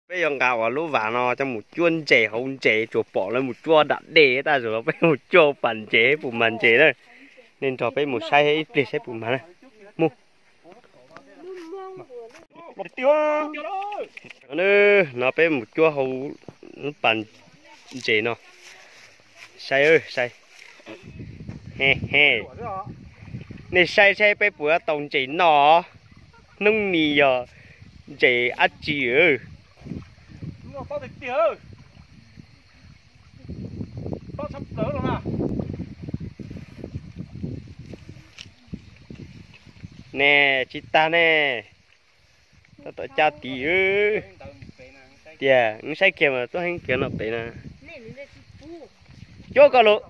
Peb yuav nqa uas lub vas no coj mus cuab ntses hauv ntses, tsuas pom lawv mus cuab dam dej tag, zaum no peb mus cuab hauv pas ntses puas mag ntses na. Nej nrog peb mus saib ib pliag saib puas mag na. Mus. No peb mus cuab hauv lub pas ntses no. Saib, saib. Nej saib saib peb puas tau ntses noj. Hnub ni yog ntses dab tsi? Ne, tsis tag ne. Tab tom cab tid. Tias wb saib kiag mas tuaj heev kiag no pem na. Cuab koj lawm,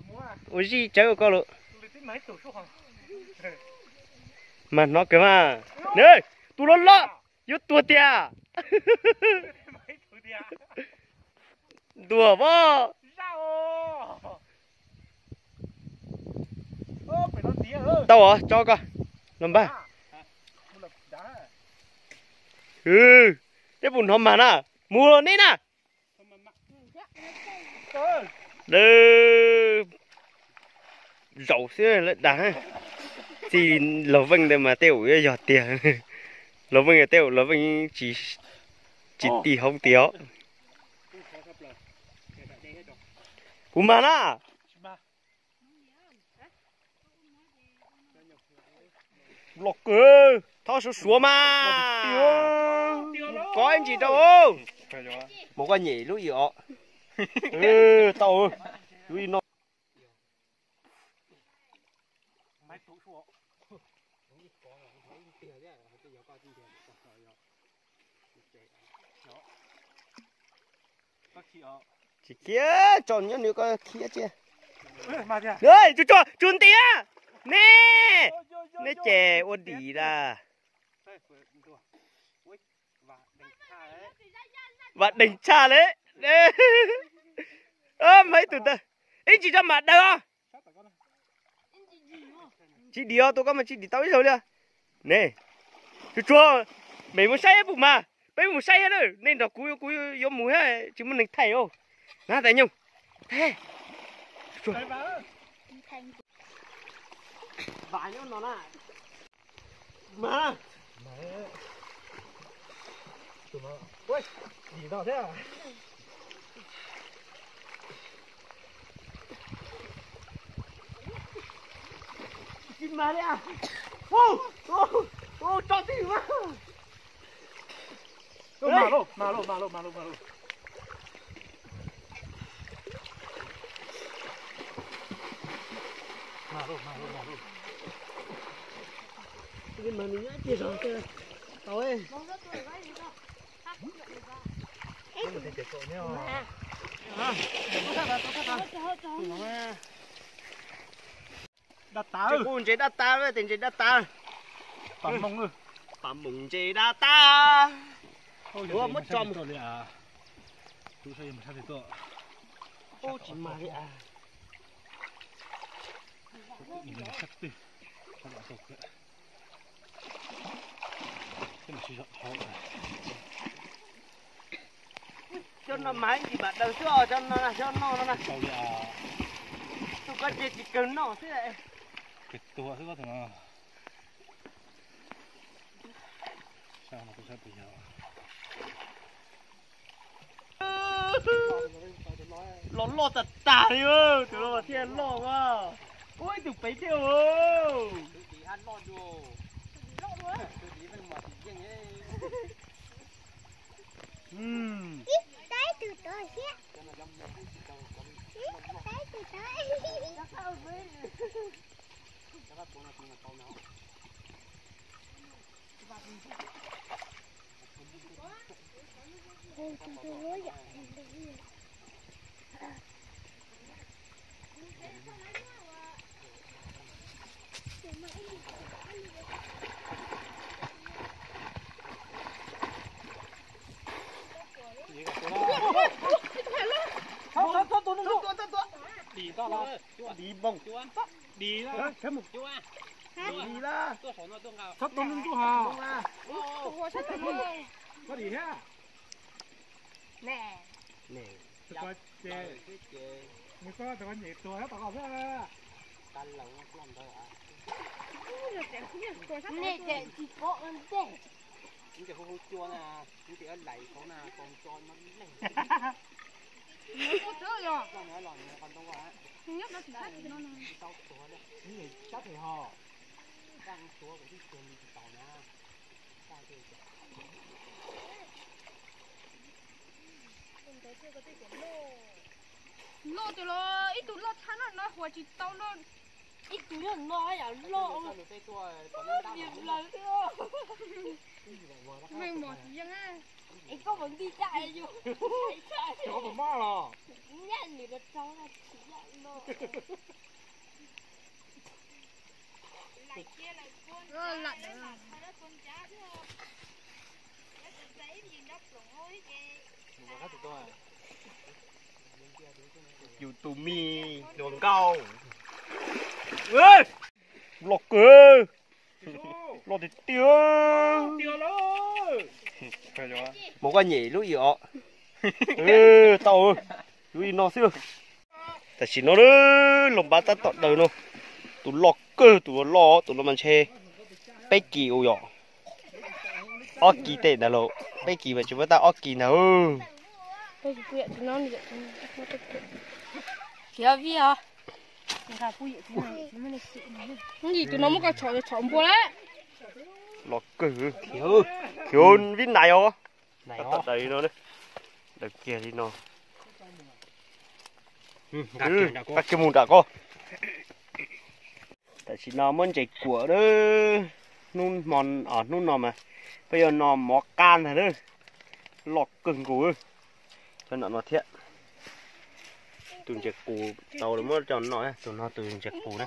ua zij tsawv ua koj lawm. Mas hnov kawg mas. Tus loj loj yuav tuag tiag. Ntuag pob. Tau os, tso koj los npaj. Tej puas hnov mag na, mus los nej na. Zaum xwb lawv dag. Txij Los Veej ntawd mas tej zaum yuav yog tiag. Los Veej tej zaum Los Veej tsis ti hauv tiag os. Puas mag na? Los kawg, thov suav suav mas. Kov ib ntsis rau. Mus koj nyem lub ib os. Tau, lub ib no. Tsis khiav, tso nyob nws koj khiav cia. Tsuag tsuag, tsuag ntiav. Ne, neb ces ua dim lawm. Vam deeg tshaj li. Mas ib tug ntawd, ib ntsis tso mam daws os. Tsis dim os, tus koj mas tsis dim tau ib zaug li. Ne, tsuag tsuag, peb mus saib puas mag, peb mus saib thiab na, nej nrog kuv, kuv yuav mus thiab tsis muaj neeg thaij os. Na tais nyoog, thaij. Mag. Tsis mag li. Tso twg mas. Mag lauj, mag lauj, mag lauj, mag lauj. Mag lauj, mag lauj, mag lauj. Mag nws nyob ib pliag zog tau. Dab tas, kuv ntses dab tas, tes ntses dab tas. Pas moos ntses dab tas. Ua muab tso mus. Tsis mag li. Cov no mas ib ntsis mam daws xwb os, cov no na, cov no no na. Tus koj ces tsis kawg noj xwb. Los loj tas tas li, tus no thiaj loj mas. Ua ib tug pem thiab. Nws koj nyem tuag tom ko xwb. Nej tsis paub ua ntej. Hu hu cua na, hu cua lais ko na, ko cua no leej. Sab phem ho. Loj tiag los ib tug loj tshaj no, no huas tsis tau no. Ib tug loj no yam loj, loj diam lawm thiab. Meej mom tsis yeej. Es koj puas nti caj yus? Nyaj nws rau rau na tsis yam loj. Yus tus me hluas nkauj. Loj kawg, loj tiag tiag. Mus koj nyem lub ib os. Tau, lub ib no xwb. Tam sim no los npaj tab tom daws no, tus loj kawg, tus loj, tus no mas ntshe peb kis ua yom. Ob kis tej ntawd los, peb kis mas tsis muaj, tab ob kis ntag. Khiav vij os. Tus no muab koj tshom tshom npua lawm. Loj kawg, khiav vij nais os. Tab tom daws li no, daws kiag li no. Koj kiag mus nram koj. Tam sim no muab ntses kuam na. Hnub hmo, hnub no mas peb yuav no mov qab ntag na. Loj kawg nkaus. Cov no no thiab. Tus ntses qus tau muab cov no, tus no tus ntses qus na.